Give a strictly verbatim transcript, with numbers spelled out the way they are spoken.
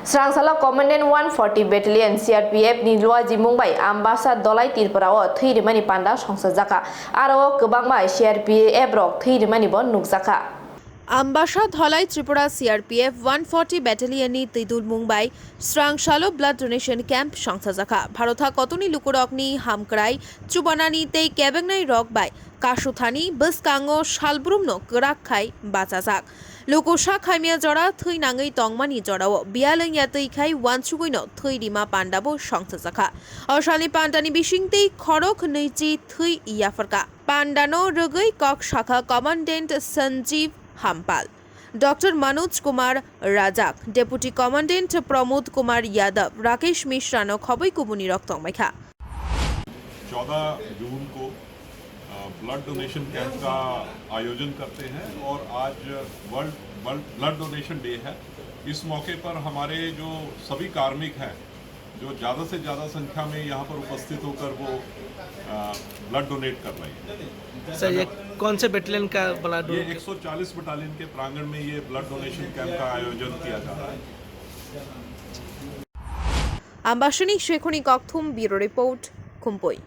Srangsalo Commandant one forty Battalion C R P F ni luaji mung bai Ambasa Dhalai Tripura o thwi rimani panda songsa jakha. Aro o kwbangma C R P F rok thwi rimani bo nukjakha. Ambasa Dhalai Tripura C R P F one forty Battalion ni twidul mung bai Srangsalo blood donation camp songsa jakha. Bharot ha kotoni lukurokni hamkrai chubanani tei kebengnai rok bai kasuthani bwskango salbrumno kwrak khai bachajak. Luku sak hamya jora thwi nangwi tongmani jorao biyal wngya twi khai uansugwino thwi rima panda bo songsa jakha. O salni pandani bisingtwi khorok nwichi thwi yapharkha. Pandano rwgwi kok sakha Commandant Sanjeev Hampal, Doctor Manoj Kumar Rajak, Deputy Commandant Pramod Kumar Yadav, Rakesh Mishra no khobwi kubuni rok tongbaikha. चौदह जून को, अ, blood donation camp का आयोजन करते हैं और आज world, world blood donation day है। इस मौके पर हमारे जो सभी कार्मिक हैं, जो ज़्यादा से ज़्यादा संख्या में यहाँ पर उपस्थित होकर वो, अ, ब्लड डोनेट कर रहे हैं। सर, ये कौन से बटालियन का ब्लड ये डोनेट? एक सौ चालीस बटालियन के प्रांगण में ये ब्लड डोनेशन कैंप का आयोजन किया जा रहा है। Ambasani Shekhoni Kokthum, Bureau Report, Khumpui.